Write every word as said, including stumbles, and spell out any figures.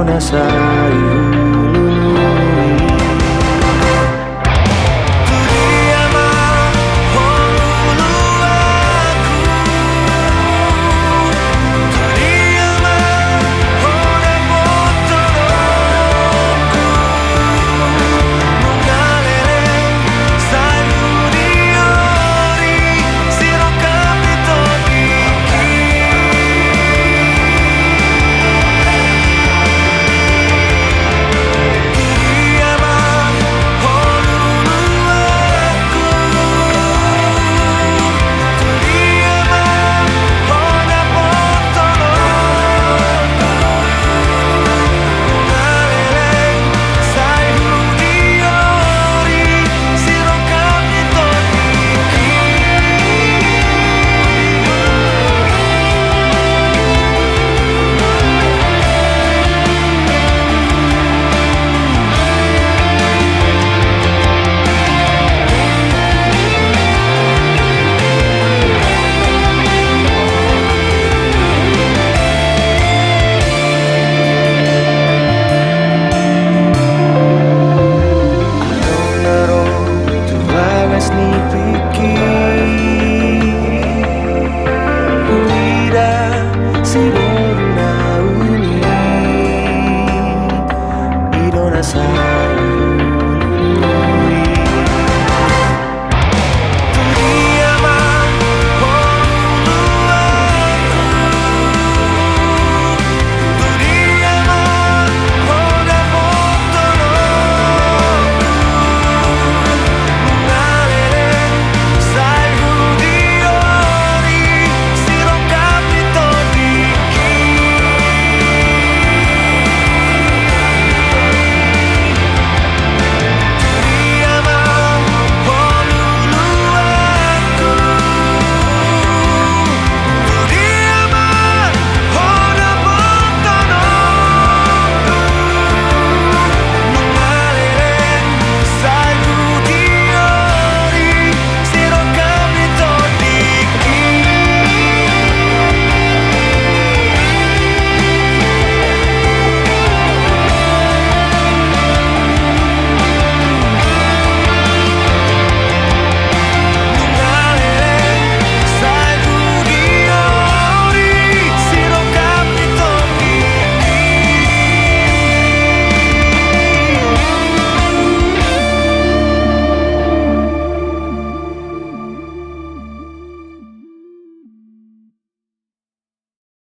na sai hulului. Tu dia ma ho hululuanku? Tu dia ma ho dapot holongku? Nunga leleng sai hudihori, sirongkap ni tondingki. Tu dia ma ho hululuanku? Tu dia ma ho dapot holongku? Nunga leleng sai hudihori, sirongkap ni tondingki. Adong na ro tu bagas ni tingki, huida sidung